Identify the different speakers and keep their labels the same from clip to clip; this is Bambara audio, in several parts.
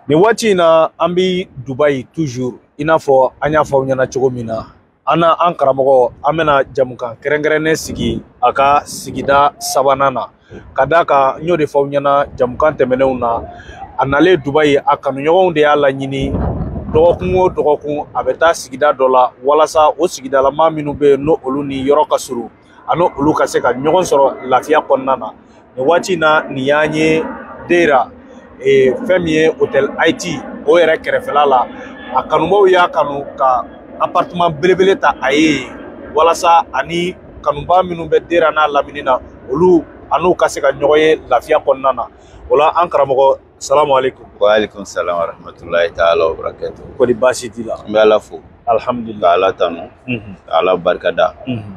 Speaker 1: Nin waati in na, an bi Dubayi toujours. I n'a fɔ an y'a fɔ aw ɲɛna cogo min na, an na an karamɔgɔ, an bɛna jamukan kɛrɛnkɛrɛnnen sigi a ka sigida sabanan na. Ka d'a kan, n y'o de fɔ aw ɲɛna jamukan tɛmɛnenw na, a nalen Dubayi, a kanuɲɔgɔnw de y'a laɲini, dɔgɔkun o dɔgɔkun a bɛ taa sigida dɔ la, walasa o sigidalama minnu bɛ yen, n'o olu ni yɔrɔ ka surun, a n'o olu ka se ka ɲɔgɔn sɔrɔ lafiya kɔnɔna na. Nin waati in na, nin y'an ye Deira, fɛn min ye hôtel Haïti, o yɛrɛ kɛrɛfɛla la. A kanubaw y'a kanu ka appartement belebele ta a ye, walasa ani kanuba minnu bɛ Deira n'a lamini na, olu a n'u ka se ka ɲɔgɔn ye lafiya kɔnɔna na. O la, an karamɔgɔ, salamu aleykum.
Speaker 2: Wa aleykum salam wa rahmatulahi taala wa barakatuh.
Speaker 1: Kɔni baasi t'i la?
Speaker 2: N bɛ Ala fo.
Speaker 1: Alhamdulillah.
Speaker 2: Ka Ala tanu, ka Ala barikada,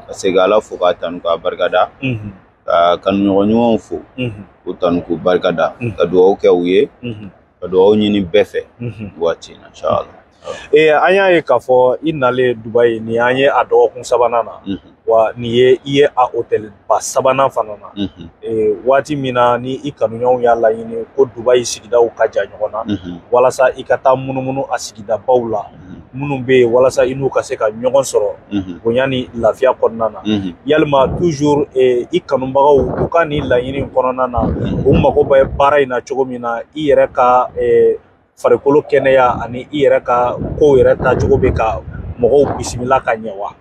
Speaker 2: ka segin Ala fo k'a tanu k'a barikada, ka kanuɲɔgɔn ɲumanw fo k'u tanu k'u barikada, ka dugawu kɛ u ye, ka dugawu ɲini bɛɛ fɛ waati in na, inshallah.
Speaker 1: An y'a ye k'a fɔ i nalen Dubayi, nin y'an ye a dɔgɔkun sabanan na, wa nin ye i ye a hôtel ba sabanan fana na. Waati min na ni i kanuɲɔgɔnw y'a laɲini ko Dubayi sigidaw ka jan ɲɔgɔn na, walasa i ka taa munumunu a sigidabaw la minnu bɛ yen, walasa i n'u ka se ka ɲɔgɔn sɔrɔ bonya ni lafiya kɔnɔna na, yalima toujours i kanubagaw u ka nin laɲini kɔnɔna na, u mago bɛ baara in na cogo min na, i yɛrɛ ka farikolo kɛnɛya ani i yɛrɛ ka kow yɛrɛ taacogo bɛ ka mɔgɔw bisimila ka ɲɛ wa?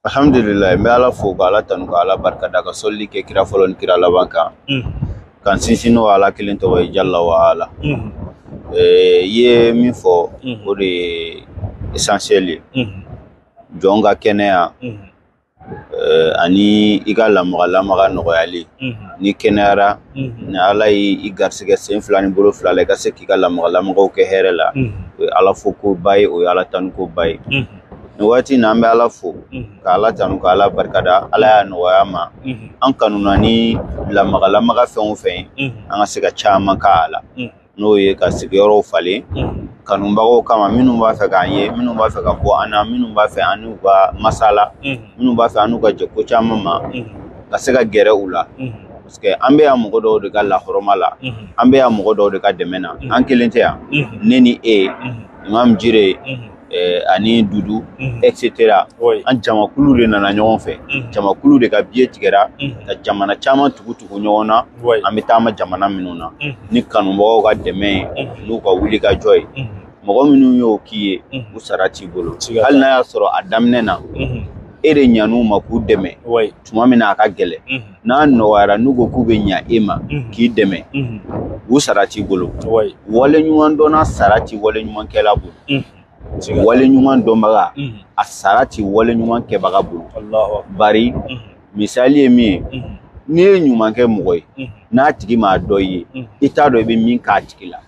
Speaker 2: Alhamdulillah, n bɛ Ala fo ka Ala tanu ka Ala barikada, ka sɔlili kɛ kira fɔlɔ ni kira laban kan, ka n sinsin n'o Ala kelen tɔgɔ ye, jalla wa ala. I ye min fɔ, o de ye essentiel ye. Jɔn ka kɛnɛya ani i ka lamaga lamaga nɔgɔyali. Ni kɛnɛyara, ni Ala y'i garisɛgɛ sen fila ni bolo fila la, i ka se k'i ka lamaga lamagaw kɛ hɛrɛ la, o ye Ala fo koba ye, o ye Ala tanu koba ye. Nin waati in na, an bɛ Ala fo ka Ala tanu ka Ala barikada. Ala y'a nɔgɔya ma, an kanuna ni lamaga lamaga fɛn o fɛn ye, an ka se ka caman k'a la, n'o ye ka sigiyɔrɔw falen kanubagaw kama, minnu b'a fɛ k'an ye, minnu b'a fɛ ka bɔ an na, minnu b'a fɛ an n'u ka masala, minnu b'a fɛ an n'u ka jɛ ko caman ma, ka se ka gɛrɛ u la, parce que an bɛ yan mɔgɔ dɔw de ka lahɔrɔma la, an bɛ yan mɔgɔ dɔw de ka dɛmɛ na. An kelen tɛ yan, ne ni e, Imam Jire ani Dudu, etc. An jamakulu de nana ɲɔgɔn fɛ, jamakulu de ka biye tigɛra ka jamana caman tugu tugu ɲɔgɔn na. An bɛ taama jamana minnu na ni kanubagaw ka dɛmɛ ye, n'u ka wuli ka jɔ ye, mɔgɔ minnu y'o k'i ye, u sara t'i bolo. Hali n'a y'a sɔrɔ a daminɛ na, e de ɲan'u ma k'u dɛmɛ tuma min na a ka gɛlɛn, n'a nɔgɔyara, n'u ko k'u bɛ ɲa e ma k'i dɛmɛ, u sara t'i bolo. Wale ɲuman dɔnna sara ti wale ɲuman kɛla bolo. Wale ɲuman dɔnbaga, a sara ti wale ɲuman kɛbaga bolo. Bari misali ye min ye, n'i ye ɲuman kɛ mɔgɔ ye, n'a tigi m'a dɔn i ye, i t'a dɔn i bɛ min k'a tigi la,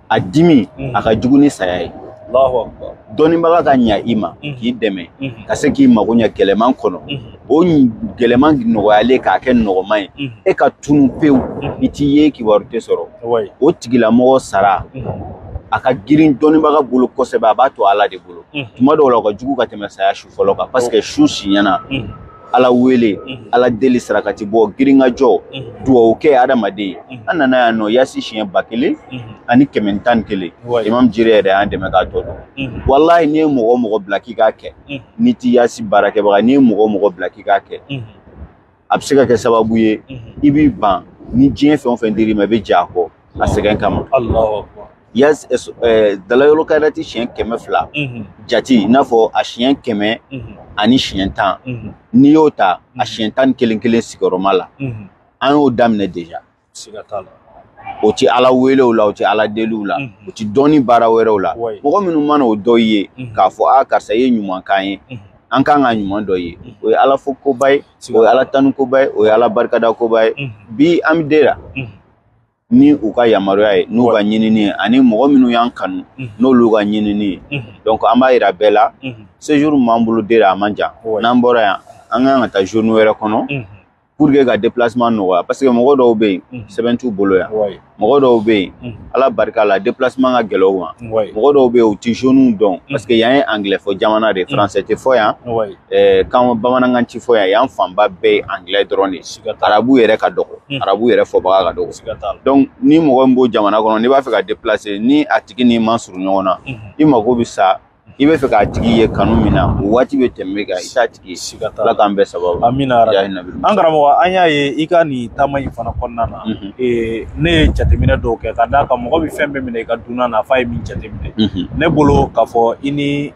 Speaker 2: a dimi a ka jugu ni saya ye. Dɔnnibaga ka ɲa i ma k'i dɛmɛ ka se k'i mago ɲɛ gɛlɛman kɔnɔ, o gɛlɛman nɔgɔyalen k'a kɛ nɔgɔman ye, e ka tunu pewu, i t'i ye, kibaru tɛ sɔrɔ, o tigilamɔgɔ sara a ka girin dɔnnibaga bolo kosɛbɛ. A b'a to Ala de bolo. Tuma dɔw la, o ka jugu ka tɛmɛ saya su fɔlɔ kan, parce que su siɲɛna, Ala wele, Ala deli, sarakati bɔ, girin ka jɔ, duwawu kɛ adamaden ye. An nana yan nɔ, yasi siɲɛ 1111, Imam Jire yɛrɛ y'an dɛmɛ k'a tɔ dɔn. Walahi, n'i ye mɔgɔ o mɔgɔ bila k'i k'a kɛ, n'i ti yasi baarakɛbaga, n'i ye mɔgɔ o mɔgɔ bila k'i k'a kɛ, a bɛ se ka kɛ sababu ye i b'i ban ni diɲɛ fɛn o fɛn dir'i ma, i bɛ jɛ a kɔ a sɛgɛn kama. Yas dalayɔrɔ karati siɲɛ 200 jate, i n'a fɔ a siɲɛ 100 ani siɲɛ 10, n'i y'o ta a siɲɛ 11 kelen sigiyɔrɔma la, an y'o daminɛ déjà. O ti Ala welew la, o ti Ala deliw la, o ti dɔnni baara wɛrɛw la. Mɔgɔ minnu mana o dɔ ye k'a fɔ a karisa i ye ɲuman k'an ye, an kan ka ɲuman dɔ ye, o ye Ala fo koba ye, o ye Ala tanu koba ye, o ye Ala barikada koba ye. Bi an bɛ Deira ni u ka yamaruya ye, n'u ka ɲinini ye, ani mɔgɔ minnu y'an kanu, n'olu ka ɲinini ye. Donc an b'a yira bɛɛ la, séjour min b'an bolo Deira, a man jan. N'an bɔra yan, an kan ka taa zone wɛrɛ kɔnɔ. Pour que ka déplacement nɔgɔya, parce que mɔgɔ dɔw bɛ yen, sɛbɛn t'u bolo yan. Mɔgɔ dɔw bɛ yen, Ala barika la, déplacement ka gɛlɛn u ma. Mɔgɔ dɔw bɛ yen, u ti jeunes dɔn, parce que yan ye anglais fɔ jamana de ye, français tɛ fɔ yan, kan bamanankan ti fɔ yan. Yan fanba bɛɛ ye anglais dɔrɔn de ye, arabu yɛrɛ ka dɔgɔ, arabu yɛrɛ fɔbaga ka dɔgɔ. Donc ni mɔgɔ min b'o jamana kɔnɔ, n'i b'a fɛ ka déplacer, ni a tigi n'i ma surun ɲɔgɔn na, i mago bɛ sa, i bɛ fɛ k'a tigi ye kanu min na, o waati bɛ tɛmɛ kan, i t'a tigi ye. Ala k'an bɛɛ sababu.
Speaker 1: Amina. An karamɔgɔ, an y'a ye i ka nin taama in fana kɔnɔna na, ne ye jateminɛ dɔw kɛ ka d'a kan mɔgɔ bɛ fɛn bɛɛ minɛ i ka dunan na f'a ye min jateminɛ. Ne bolo k'a fɔ i ni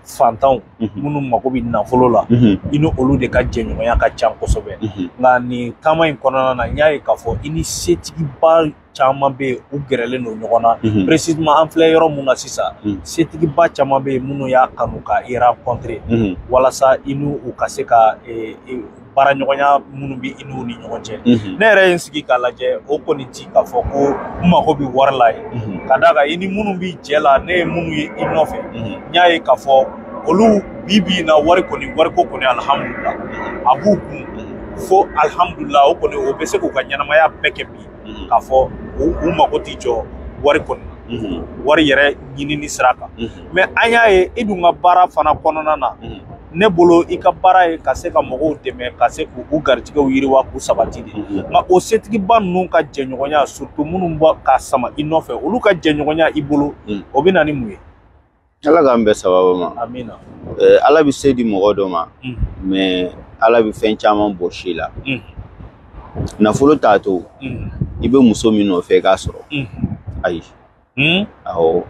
Speaker 1: fantanw minnu mako bɛ nafolo la, i ni olu de ka jɛɲɔgɔnya ka ca kosɛbɛ. Nka nin taama in kɔnɔna na, n y'a ye k'a fɔ i ni setigiba caman bɛ yen, u gɛrɛlen don ɲɔgɔn na. Précisément, an filɛ yɔrɔ mun na sisan, setigiba caman bɛ yen minnu y'a kanu ka i rencontrer walasa i n'u u ka se ka baaraɲɔgɔnya minnu bɛ i n'u ni ɲɔgɔn cɛ. Ne yɛrɛ ye n sigi k'a lajɛ, o kɔni ti k'a fɔ ko n mako bɛ wari la ye, ka d'a kan i ni minnu bɛ jɛ la, ne ye minnu ye i nɔfɛ, n y'a ye k'a fɔ olu bi bi in na, wari kɔni, wariko kɔni, alihamudulila, a b'u kun fo alihamudulila, o kɔni o bɛ se k'u ka ɲɛnamaya bɛɛ kɛ bi, k'a fɔ u mako ti jɔ wari kɔni na, wari yɛrɛ ɲinini sira kan. Mais an y'a ye i dun ka baara fana kɔnɔna na, ne bolo i ka baara ye ka se ka mɔgɔw dɛmɛ ka se k'u garijɛgɛw yiriwa, k'u sabati de. Nka o setigiba ninnu ka jɛɲɔgɔnya, surtout minnu bɔ ka sama i nɔfɛ, olu ka jɛɲɔgɔnya i bolo, o bɛ na ni mun ye?
Speaker 2: Ala k'an bɛɛ sababu ma.
Speaker 1: Amina.
Speaker 2: Ala bɛ se di mɔgɔ dɔ ma, mais Ala bɛ fɛn caman bɔsi i la. Nafolo t'a to i bɛ muso min nɔfɛ i k'a sɔrɔ, ayi. Awɔ,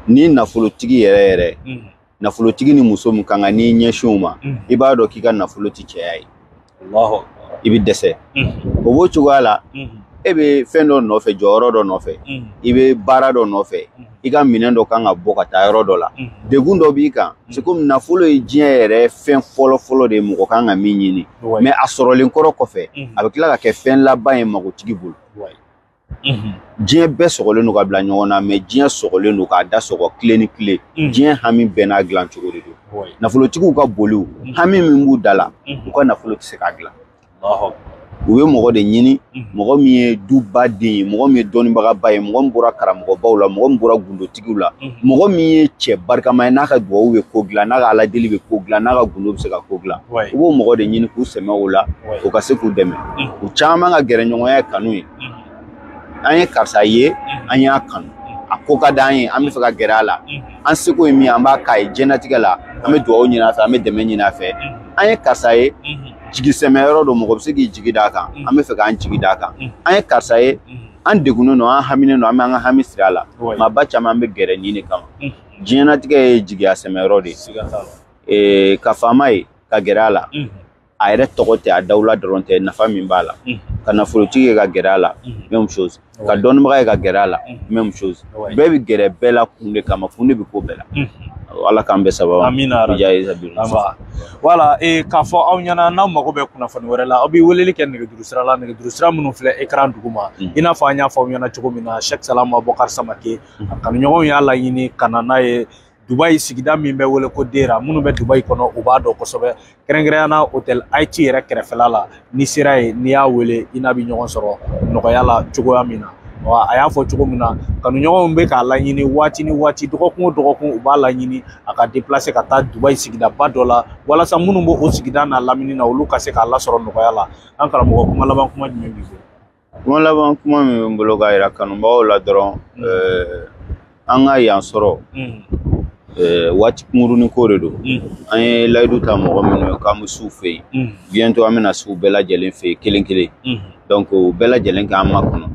Speaker 2: ni nafolotigi yɛrɛ yɛrɛ, nafolotigi ni muso min kan ka n'i ɲɛsin o ma, i b'a dɔn k'i ka nafolo ti cɛya ye, i bɛ dɛsɛ. O b'o cogoya la, e bɛ fɛn dɔ nɔfɛ, jɔyɔrɔ dɔ nɔfɛ, i bɛ baara dɔ nɔfɛ, i ka minɛn dɔ kan ka bɔ ka taa yɔrɔ dɔ la, degun dɔ b'i kan. C'est comme nafolo ye diɲɛ yɛrɛ fɛn fɔlɔ fɔlɔ de ye mɔgɔ kan ka min ɲini, mais a sɔrɔlen kɔrɔ kɔfɛ, a bɛ tila ka kɛ fɛn laban ye magotigi bolo. Diɲɛ bɛɛ sɔgɔlen don ka bila ɲɔgɔn na, mais diɲɛ sɔgɔlen don k'a da sɔgɔ tile ni tile. Diɲɛ hami bɛɛ n'a dilan cogo de don. Nafolotigiw ka boliw, hami min b'u da la, u ka nafolo tɛ se k'a dilan. U bɛ mɔgɔ de ɲini, mɔgɔ min ye duba den ye, mɔgɔ min ye dɔnnibagaba ye, mɔgɔ min bɔra karamɔgɔbaw la, mɔgɔ min bɔra gundotigiw la, mɔgɔ min ye cɛ barikama ye, n'a ka duwawu bɛ ko dilan, n'a ka aladeli bɛ ko dilan, n'a ka gundo bɛ se ka ko dilan. U b'o mɔgɔ de ɲini k'u sɛmɛ o la, o ka se k'u dɛmɛ. U caman ka gɛrɛɲɔgɔnya ye kanu ye. An ye karisa ye, an y'a kanu, a ko ka d'an ye, an bɛ fɛ ka gɛrɛ a la, an seko ye min ye, an b'a k'a ye diɲɛlatigɛ la, an bɛ duwawu ɲini a fɛ, an bɛ dɛmɛ ɲini a fɛ. An ye karisa ye, jigi sɛmɛyɔrɔ don, mɔgɔ bɛ se k'i jigi d'a kan, an bɛ fɛ k'an jigi d'a kan. An ye karisa ye, an degunnen don, an haminen don, an bɛ an ka hami siri a la. Maaba caman bɛ gɛrɛ nin de kama. Diɲɛlatigɛ ye jigiya sɛmɛyɔrɔ de ye. Ka faama ye ka gɛrɛ a la, a yɛrɛ tɔgɔ tɛ, a dawula dɔrɔn tɛ, nafa min b'a la. Ka nafolotigi ye ka gɛrɛ a la, même chose. Ka dɔnnibaga ye ka gɛrɛ a la, même chose. Bɛɛ bɛ gɛrɛ bɛɛ la kun de kama, kun de bɛ ko bɛɛ la. Ala k'an bɛɛ sababu.
Speaker 1: Amina. Wala k'a fɔ aw ɲɛna, n'aw mago bɛ kunnafoni wɛrɛ la, aw bɛ weleli kɛ nɛgɛjuru sira la, nɛgɛjuru sira minnu filɛ écran duguma. I n'a fɔ an y'a fɔ aw ɲɛna cogo min na, Cheick Salam Aboubacar Samaké, a kanuɲɔgɔnw y'a laɲini ka na n'a ye Dubaï, sigida min bɛ wele ko Dera. Minnu bɛ Dubaï kɔnɔ, u b'a dɔn kosɛbɛ, kɛrɛnkɛrɛnnenya la hôtel Haïti yɛrɛ kɛrɛfɛla la. N'i sera yen, n'i y'a wele, i n'a bɛ ɲɔgɔn sɔrɔ nɔgɔya la cogoya min na. Wa a y'a fɔ cogo min na, kanuɲɔgɔnw bɛ k'a laɲini waati ni waati, dɔgɔkun o dɔgɔkun, u b'a laɲini a ka déplacer ka taa Dubaï sigidaba dɔ la, walasa minnu b'o o sigida n'a lamini na, olu ka se k'a lasɔrɔ nɔgɔya la. An karamɔgɔ, kuma laban kuma jumɛn b'i bolo?
Speaker 2: Kuma laban kuma min bɛ n bolo k'a yira kanubagaw la dɔrɔn, an ka yan sɔrɔ waati kunkurunin ko de don. An ye layidu ta mɔgɔ minnu ye k'an bɛ s'u fɛ yen, bientôt an bɛna s'u bɛɛ lajɛlen fɛ yen kelen kelen. Donc u bɛɛ lajɛlen k'an makɔnɔ.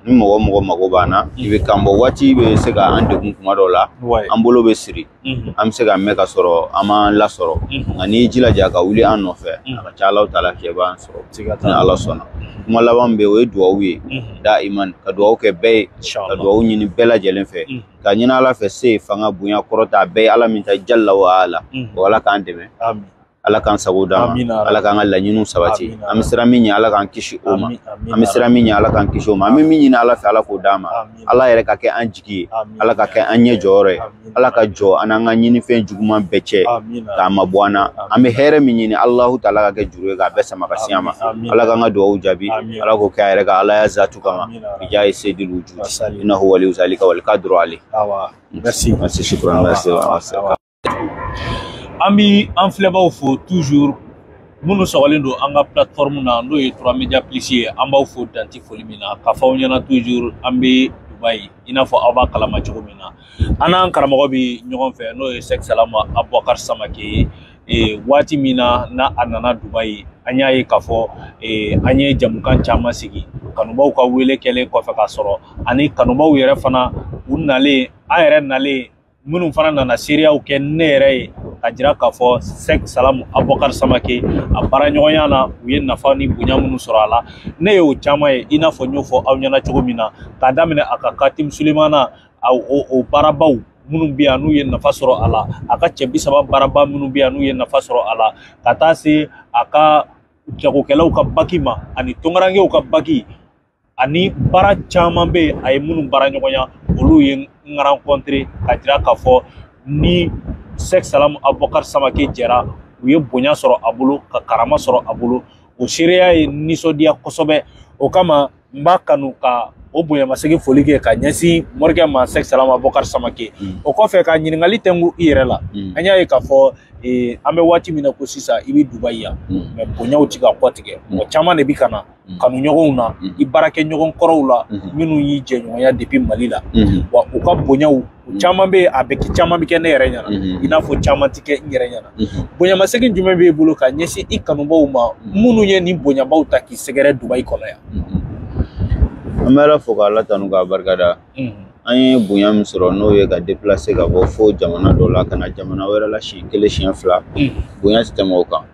Speaker 2: Ni mɔgɔ mɔgɔ mago b'an na, i bɛ kan bɔ. Waati bɛ se k'an degun kuma dɔw la, an bolo bɛ siri, an bɛ se ka mɛn ka sɔrɔ an m'an lasɔrɔ. Nka n'i y'i jilaja ka wuli an nɔfɛ, a ka ca Ala taala fɛ, i b'an sɔrɔ ni Ala sɔnna. Kuma laban bɛ yen, o ye duwawu ye, da iman, ka duwawu kɛ bɛɛ ye, ka duwawu ɲini bɛɛ lajɛlen fɛ, ka ɲini Ala fɛ se, fanga, bonya, kɔrɔta, a bɛɛ ye Ala min ta, jalla wa ala, o Ala k'an dɛmɛ. Ala k'an sago d'an ma, Ala k'an ka laɲiniw sabati. An bɛ siran min ɲɛ, Ala k'an kisi o ma. An bɛ siran min ɲɛ, Ala k'an kisi o ma. An bɛ min ɲini Ala fɛ, Ala k'o d'an ma. Ala yɛrɛ ka kɛ an jigi ye, Ala ka kɛ an ɲɛ jɔyɔrɔ ye, Ala ka jɔ an n'an ka ɲinifɛn juguman bɛɛ cɛ k'a mabɔ an na. An bɛ hɛrɛ min ɲini, Alahu taala ka kɛ juru ye k'a bɛɛ sama ka se an ma. Ala k'an ka dugawu jaabi, Ala k'o kɛ a yɛrɛ ka Alaya zatu kama. Bijahi seydil wujud innahu waliyu zalika wal qadiru alayh.
Speaker 1: Merci.
Speaker 2: Merci, shukran, merci.
Speaker 1: An bi an filɛbaw fo toujours minnu sɔgɔlen don an ka plateforme na, n'o ye 3 Media Plus ye. An b'aw fo danti foli min na, k'a fɔ aw ɲɛna toujours an bɛ Dubaï, i n'a fɔ aw b'a kalama cogo min na. An n'an karamɔgɔ bi ɲɔgɔn fɛ, n'o ye Sɛki Salama Abubakar Samake ye. Waati min na n'a a nana Dubaï, an y'a ye k'a fɔ an ye jamukan caman sigi kanubaw ka wele kɛlen kɔfɛ k'a sɔrɔ, ani kanubaw yɛrɛ fana u nalen, an yɛrɛ nalen, minnu fana nana seereyaw kɛ ne yɛrɛ ye ka jira k'a fɔ Sɛki Salamu Abubakar Samake a baaraɲɔgɔnya na, u ye nafa ni bonya minnu sɔrɔ a la. Ne y'o caman ye, i n'a fɔ n y'o fɔ aw ɲɛna cogo min na, k'a daminɛ a ka Katim Sulemana o baarabaw minnu bɛ yan n'u ye nafa sɔrɔ a la, a ka cɛ 30 baaraba minnu bɛ yan n'u ye nafa sɔrɔ a la, ka taa se a ka jagokɛlaw ka baki ma ani tunkarankew ka baki, ani baara caman bɛ yen a ye minnu baara ɲɔgɔnya, olu ye n rencontré ka jira k'a fɔ ni Sɛki Salamu Abubakar Samake jɛra, u ye bonya sɔrɔ a bolo, ka karama sɔrɔ a bolo. O seereya ye nisɔndiya kosɛbɛ. O kama n b'a kanu ka o bonyamasegin foli kɛ ka ɲɛsin morikɛ ma, Sɛki Salamu Abubakar Samake. O kɔfɛ, ka ɲininkali tɛnku i yɛrɛ la, an y'a ye k'a fɔ an bɛ waati min na ko sisan i bɛ Dubaï yan, mɛ bonyaw ti ka kɔ tigɛ. Mɔgɔ caman de bi ka na kanuɲɔgɔnw na, i baarakɛɲɔgɔn kɔrɔw la minnu y'i jɛɲɔgɔnya depuis Mali la, wa u ka bonyaw caman bɛ yen, a bɛ caman bɛ kɛ ne yɛrɛ ɲɛna, i n'a fɔ caman ti kɛ n yɛrɛ ɲɛna. Bonyamasegin jumɛn b'e bolo ka ɲɛsin i kanubaw ma minnu ye nin bonyabaw ta k'i sɛgɛrɛ Dubaï kɔnɔ yan?
Speaker 2: An bɛ Ala fo k'Ala tanu k'a barikada. An ye bonya min sɔrɔ, n'o ye ka déplacer ka bɔ fo jamana dɔ la ka na jamana wɛrɛ la siɲɛ 1 siɲɛ 2, bonya tɛ tɛmɛ o kan.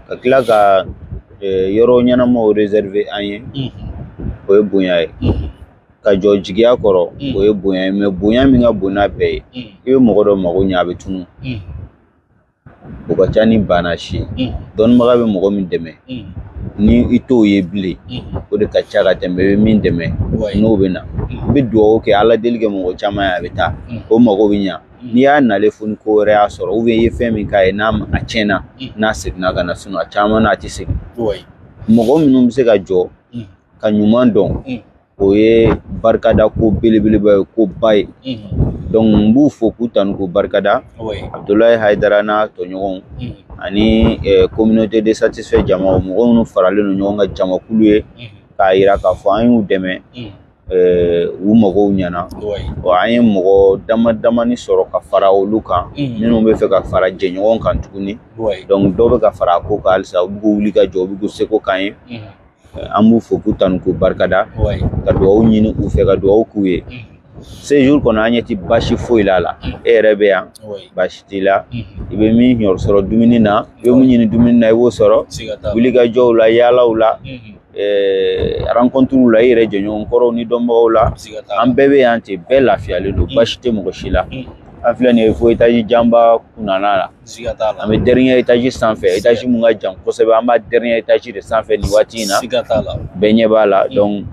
Speaker 2: Ka tila ka yɔrɔ ɲɛnamaw réserver an ye, o ye bonya ye. Ka jɔ jigiya kɔrɔ, o ye bonya ye. Mɛ bonya min ka bon n'a bɛɛ ye, i bɛ mɔgɔ dɔ mago ɲɛ, a bɛ tunun, o ka ca ni banna si ye. Dɔnnibaga bɛ mɔgɔ min dɛmɛ, ni i t'o ye bilen, o de ka ca ka tɛmɛ i bɛ min dɛmɛ n'o bɛ na. I bɛ dugawu kɛ, Ala deli kɛ mɔgɔ caman ye, a bɛ taa, o mago bɛ ɲa. N'i y'a nalen fo ni ko wɛrɛ y'a sɔrɔ, ou bien i ye fɛn min k'a ye n'a a tiɲɛna, n'a seginna ka na, sinon a caman na a tɛ segin. Mɔgɔ minnu bɛ se ka jɔ ka ɲuman dɔn, o ye barikada ko belebeleba ye, ko ba ye. Donc n b'u fo k'u tanu k'u barikada. Abdoulaye Haidara n'a tɔɲɔgɔnw ani communauté de satisfait jamaw, mɔgɔ minnu faralen don ɲɔgɔn kan jamakulu ye k'a yira k'a fɔ an y'u dɛmɛ, u magow ɲɛna. Wa an ye mɔgɔ dama damani sɔrɔ ka fara olu kan minnu bɛ fɛ ka fara jɛɲɔgɔn kan tuguni. Donc dɔw bɛ ka fara a ko kan halisa, u bɛ k'u wuli ka jɔ, u bɛ k'u seko k'an ye. An b'u fo k'u tanu k'u barikada, ka dugawu ɲini u fɛ, ka dugawu k'u ye. Séjour kɔnɔ an ɲɛ ti baasi foyi la la, e yɛrɛ bɛ yan, baasi t'i la, i bɛ min sɔrɔ dumuni na, i bɛ mun ɲini dumuni na, i b'o sɔrɔ, wulikajɔw la, yaalaw la, rencontre la, i yɛrɛ jɛɲɔgɔn kɔrɔw ni dɔnbagaw la, an bɛɛ bɛ yan ten, bɛɛ lafiyalen don, baasi tɛ mɔgɔ si la. An filɛ nin ye fo étage janba kunnana la, an bɛ dernier étage sanfɛ, étage mun ka jan kosɛbɛ, an b'a dernier étage de sanfɛ nin waati in na, bɛɛ ɲɛ b'a la. Donc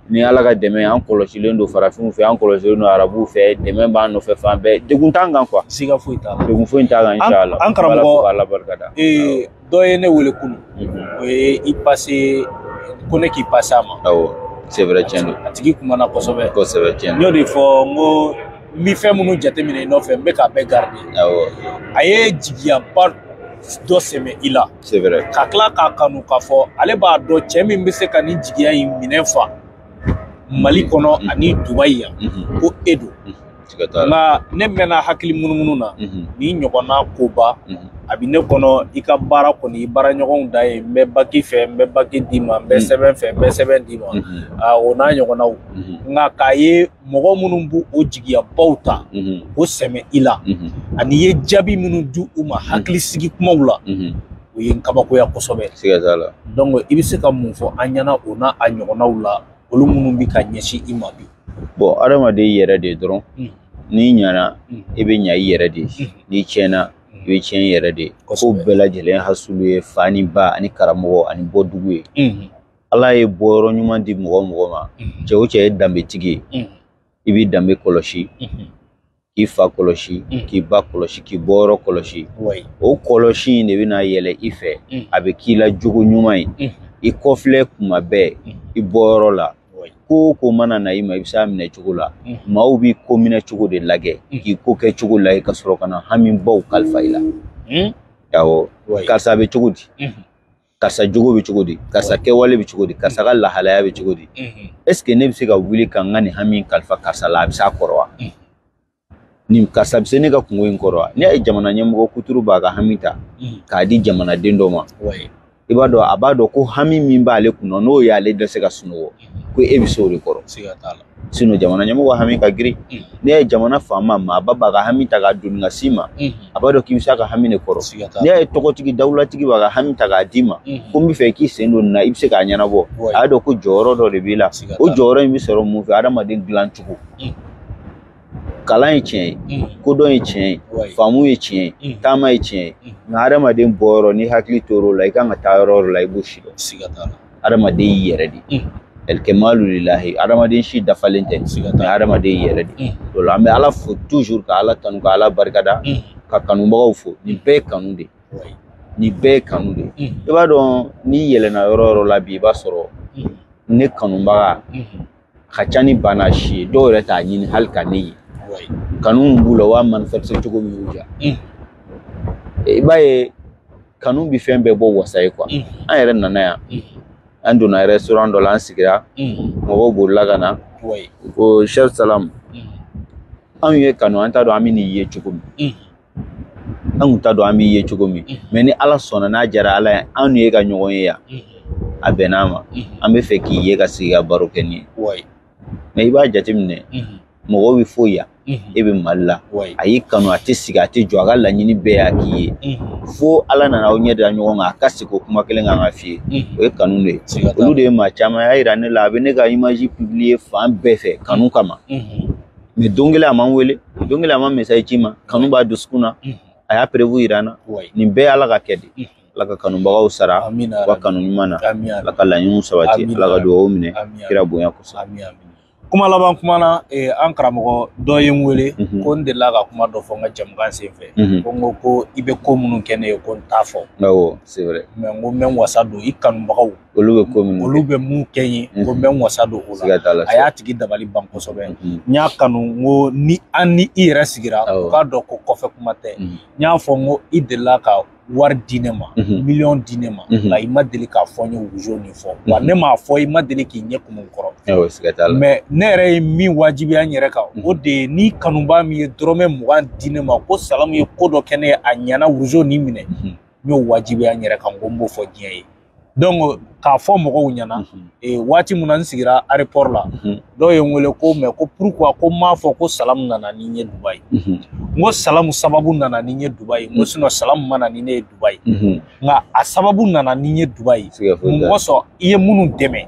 Speaker 2: ni Ala ka dɛmɛ, an kɔlɔsilen don farafinw fɛ, an kɔlɔsilen don arabuw fɛ, dɛmɛ b'an nɔfɛ fan bɛɛ, degun t'an kan quoi.
Speaker 1: Siga foyi t'a la.
Speaker 2: Degun foyi t'a kan inchallah.
Speaker 1: An karamɔgɔ, Ala barika da. Dɔ ye ne wele kunun, o ye i passé, ko ne k'i passé a ma.
Speaker 2: Awɔ, c'est vrai, tiɲɛ don.
Speaker 1: A tigi kumana kosɛbɛ.
Speaker 2: Kosɛbɛ, tiɲɛ don.
Speaker 1: N y'o de fɔ, n ko n bɛ fɛn minnu jateminɛ i nɔfɛ, n bɛ k'a bɛɛ garder.
Speaker 2: Awɔ.
Speaker 1: A ye jigiyaba dɔ sɛmɛ i la.
Speaker 2: C'est vrai.
Speaker 1: Ka tila k'a kanu k'a fɔ ale b'a dɔn cɛ min bɛ se ka nin jigiya in minɛ fa Mali kɔnɔ ani Dubaï yan, ko e don. Nka ne mɛnna hakili munumunu na, nin ɲɔgɔnna koba a bɛ ne kɔnɔ. I ka baara kɔni, i baaraɲɔgɔnw da ye, n bɛ baki fɛ, n bɛ baki d'i ma, n bɛ sɛbɛn fɛ, n bɛ sɛbɛn d'i ma, o n'a ɲɔgɔnnaw. Nka k'a ye mɔgɔ minnu b'u o jigiyabaw ta k'o sɛmɛ i la, ani i ye jaabi minnu di u ma hakilisigi kumaw la, o ye n kabakoya kosɛbɛ.
Speaker 2: Siga t'a la.
Speaker 1: Donc i bɛ se ka mun fɔ an ɲɛna o n'a a ɲɔgɔnnaw la, olu minnu bɛ ka ɲɛsin i ma bi?
Speaker 2: Bon, adamaden yɛrɛ de dɔrɔn, n'i ɲana i bɛ ɲa i yɛrɛ de ye, n'i tiɲɛna I bɛ tiɲɛ i yɛrɛ de ye. Ko bɛɛ lajɛlen hasulu ye fa ni ba ani karamɔgɔ ani bɔdugu ye. Ala ye bɔyɔrɔ ɲuman di mɔgɔ mɔgɔ ma, cɛ o cɛ ye danbetigi ye, i b'i danbe kɔlɔsi, k'i fa kɔlɔsi, k'i ba kɔlɔsi, k'i bɔyɔrɔ kɔlɔsi. O kɔlɔsi in de bɛna yɛlɛ i fɛ, a bɛ k'i la jogo ɲuman ye. I kɔfilɛ kuma bɛɛ i bɔyɔrɔ la. Ko o ko mana na i ma, i bɛ se a minɛ cogo la. Maaw b'i ko minɛ cogo de lajɛ, k'i ko kɛ cogo lajɛ ka sɔrɔ ka na hamibaw kalifa i la. Awɔ, karisa bɛ cogo di? Karisa jogo bɛ cogo di? Karisa kɛwale bɛ cogo di? Karisa ka lahalaya bɛ cogo di? Est ce que ne bɛ se ka wuli ka n ka nin hami kalifa karisa la, a bɛ s'a kɔrɔ wa? Nin karisa bɛ se ne ka kungo in kɔrɔ wa? N'i y'a ye jamana ɲɛmɔgɔ kuturu b'a ka hami ta k'a di jamanaden dɔ ma, i b'a dɔn a b'a dɔn ko hami min b'ale kunna n'o y'ale dɛsɛ ka sunɔgɔ, ko e bɛ se o de kɔrɔ. Sinon jamana ɲɛmɔgɔ hami ka girin. N'i y'a ye jamana faama maaba b'a ka hami ta k'a doni ka s'i ma, a b'a dɔn k'i bɛ se a ka hami de kɔrɔ. N'i y'a ye tɔgɔtigi dawulatigi b'a ka hami ta k'a d'i ma, ko n bɛ fɛ k'i sen don nin na, i bɛ se k'a ɲɛnabɔ, a y'a dɔn ko jɔyɔrɔ dɔ de b'i la. O jɔyɔrɔ in bɛ sɔrɔ mun fɛ? Adamaden dilan cogo. Kalan ye tiɲɛ ye, kodɔn ye tiɲɛ ye, faamu ye tiɲɛ ye, taama ye tiɲɛ ye. Nka adamaden bɔyɔrɔ, n'i hakili tor'o la, i kan ka taa yɔrɔ o yɔrɔ la, i b'o si dɔn. Adamaden y'i yɛrɛ de ye. Ɛlikɛmalu lilahi, adamaden si dafalen tɛ, mɛ adamaden y'i yɛrɛ de ye. O la an bɛ Ala fo toujours, ka Ala tanu, ka Ala barikada, ka kanubagaw fo. Nin bɛɛ ye kanu de ye. Nin bɛɛ ye kanu de ye. I b'a dɔn n'i yɛlɛnna yɔrɔ o yɔrɔ la bi, i b'a sɔrɔ ne kanubaga ka ca ni banna si ye. Dɔw yɛrɛ t'a ɲini hali ka ne ye. Kanu min b'u la, u b'a manifester cogo min y'u diya. I b'a ye kanu bɛ fɛn bɛɛ bɔ wasa ye quoi. An yɛrɛ nana yan, an donna restaurant dɔ la, an sigira, mɔgɔw bolila ka na ko chef Salam, anw ye kanu, an t'a dɔn an bɛ n'i ye cogo min, an kun t'a dɔn an b'i ye cogo min, mɛ ni Ala sɔnna, n'a diyara Ala ye, anw ni e ka ɲɔgɔn ye yan, a bɛnn'a ma, an bɛ fɛ k'i ye ka sigi ka baro kɛ nin ye. Mɛ i b'a jateminɛ, mɔgɔw bɛ foyi yan, e bɛ Mali la, a y'i kanu, a tɛ sigi, a tɛ jɔ, a ka laɲini bɛɛ y'a k'i ye, fo Ala nana aw ɲɛ da ɲɔgɔn kan, a ka segin o kuma kelen kan ka f'i ye. O ye kanu de ye. Olu de ye maa caman y'a yira ne la, a bɛ ne ka image publier fan bɛɛ fɛ kanu kama. Mɛ don kelen a ma n wele, don kelen a ma message ci ma, kanu b'a dusukun na, a y'a prévu yira n na. Nin bɛɛ ye Ala ka kɛ de. Ala ka kanubagaw sara u ka kanu ɲuman na, Ala ka laɲiniw sabati, Ala ka dugawu minɛ, kira bonya kosɔn.
Speaker 1: Kuma laban kuma na, an karamɔgɔ dɔ ye n wele ko n delila ka kuma dɔ fɔ n ka jamukan sen fɛ, ko n ko ko i bɛ ko minnu kɛ ne ye ko n t'a fɔ.
Speaker 2: Awɔ, c'est vrai.
Speaker 1: Mɛ n ko n bɛ n wasa don i kanubagaw,
Speaker 2: olu bɛ ko minnu,
Speaker 1: olu bɛ mun kɛ n ye, ko n bɛ n wasa don o la. A y'a tigi dabali ban kosɛbɛ. N y'a kanu n ko ni an ni i yɛrɛ sigira, u k'a dɔn ko kɔfɛ kuma tɛ. N y'a fɔ n ko i delila ka wari di ne ma, miliyɔn di ne ma, nka i ma deli k'a fɔ n ye wuzo nin fɔ. Wa ne m'a fɔ i ma deli k'i ɲɛ kumu n kɔrɔ. Mɛ ne yɛrɛ ye min wajibiya n yɛrɛ kan, o de ye ni kanuba min ye dɔrɔmɛ 20 di ne ma ko Salamu ye ko dɔ kɛ ne ye, a ɲɛna wuzo nin minɛ, n y'o wajibiya n yɛrɛ kan ko n b'o fɔ diɲɛ ye. Donc k'a fɔ mɔgɔw ɲɛna, waati min na n sigira aéroport la, dɔw ye n wele ko mɛ ko pourquoi ko n m'a fɔ ko Salamu nana ni n ye Dubayi. N ko Salamu sababu nana ni n ye Dubayi, n ko sinon Salamu ma na ni ne ye Dubayi. Nka a sababu nana ni n ye Dubayi. Mun kosɔn i ye minnu dɛmɛ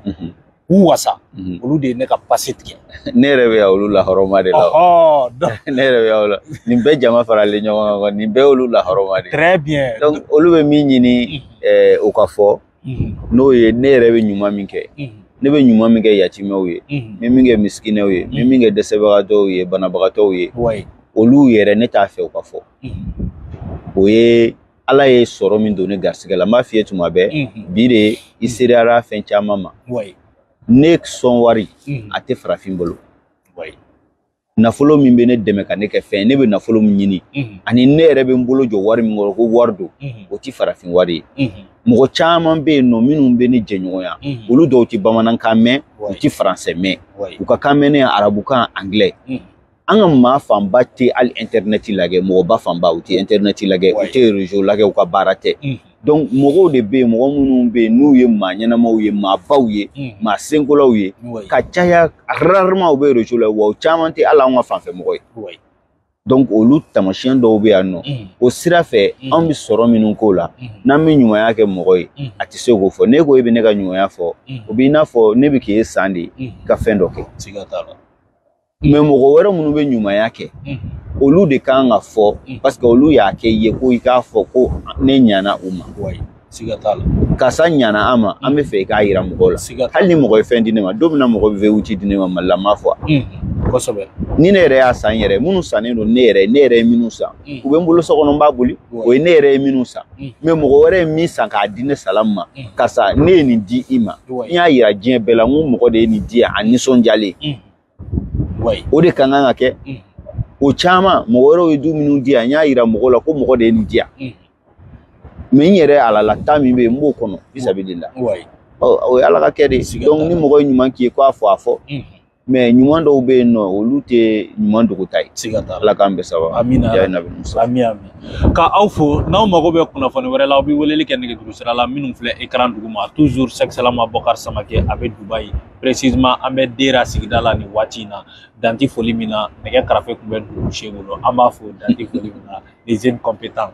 Speaker 1: k'u wasa, olu de ye ne ka pase tigɛ.
Speaker 2: Ne yɛrɛ bɛ yan olu lahɔrɔma de la. Ne yɛrɛ bɛ yan olu la. Nin bɛɛ jama faralen ɲɔgɔn kan, nin bɛɛ olu lahɔrɔma de.
Speaker 1: Très bien.
Speaker 2: Donc olu bɛ min ɲini o ka fɔ, n'o ye ne yɛrɛ bɛ ɲuman min kɛ, ne bɛ ɲuman min kɛ yatimɛw ye, n bɛ min kɛ misikinɛw ye, n bɛ min kɛ dɛsɛbagatɔw ye, banabagatɔw ye, olu yɛrɛ ne t'a fɛ o ka fɔ. O ye Ala ye sɔrɔ min don ne garisɛgɛ la, n b'a f'i ye tuma bɛɛ, bi de i sereyara fɛn caman ma. Ne sɔn wari a tɛ farafin bolo. Nafolo min bɛ ne dɛmɛ ka ne kɛ fɛn, ne bɛ nafolo min ɲini, ani ne yɛrɛ bɛ n bolo jɔ wari min kɔrɔ ko wari don, o tɛ farafin wari ye. Mɔgɔ caman bɛ yen nɔ minnu bɛ ne jɛɲɔgɔnya, olu dɔw tɛ bamanankan mɛn, u tɛ faransɛ mɛn, u ka kan mɛnnen arabukan, anglais. An ka maa fanba tɛ hali internet lajɛ, mɔgɔba fanba u tɛ internet lajɛ, u tɛ réseau lajɛ, u ka baara tɛ. Donc mɔgɔw de bɛ yen, mɔgɔ minnu bɛ yen n'u ye maa ɲɛnamaw ye, maabaw ye, maa senkolaw ye, ka caya rarement u bɛ réseau la, wa u caman tɛ hali anw ka fanfɛ mɔgɔ ye. Donc olu taamasiyɛn dɔw bɛ yan nɔ, o sira fɛ anw bɛ sɔrɔ minnu k'o la, n'an bɛ ɲumanya kɛ mɔgɔ ye, a tɛ se k'o fɔ. Ne ko e bɛ ne ka ɲumanya fɔ, o b'i n'a fɔ ne bɛ k'e san de ka fɛn dɔ kɛ. Mɛ mɔgɔ wɛrɛ minnu bɛ ɲumanya kɛ, Olu de kan ka fɔ parce que olu y'a kɛ i ye ko i k'a fɔ ko ne ɲana u ma.
Speaker 1: Siga t'a la.
Speaker 2: Karisa ɲana an ma, an bɛ fɛ i k'a yira mɔgɔw la. Hali ni mɔgɔ ye fɛn di ne ma, don min na mɔgɔ bɛ V8 di ne ma, Mali la n m'a fɔ.
Speaker 1: Kosɛbɛ.
Speaker 2: Ni ne yɛrɛ y'a san yɛrɛ, minnu sannen don ne yɛrɛ, ne yɛrɛ ye minnu san, u bɛ n bolo so kɔnɔ n b'a boli, o ye ne yɛrɛ ye minnu san. Mais mɔgɔ wɛrɛ ye min san k'a di ne Salamu ma, karisa ne ye nin di i ma, n y'a yira diɲɛ bɛɛ la n ko mɔgɔ de ye nin di yan, a nisɔndiyalen. O de ka kan ka kɛ. O caman mɔgɔ wɛrɛw ye du minnu di yan, n y'a yira mɔgɔw la ko mɔgɔ de ye nin di yan. Mais n yɛrɛ alala ta min bɛ yen, n b'o kɔnɔ fisabilila. O ye Ala ka kɛ de. Donc ni mɔgɔ ye ɲuman k'i ye k'a fɔ a fɔ. Mais ɲuman dɔw bɛ yen nɔ, olu tɛ ɲuman dogota ye. Ala k'an bɛɛ sababa.
Speaker 1: Amina. Ami ami. Ka aw fo, n'aw mago bɛ kunnafoni wɛrɛ la, aw bɛ weleli kɛ nɛgɛjuru sira la minnu filɛ écran duguma. Toujours Cheick Salam Aboubacar Samaké a bɛ Dubaï. Précisément an bɛ Dera sigida la nin waati in na. Danti foli min na, nɛgɛ karafe tun bɛ dugu se bolo. An b'a fo danti foli min na. Les jeunes compétents.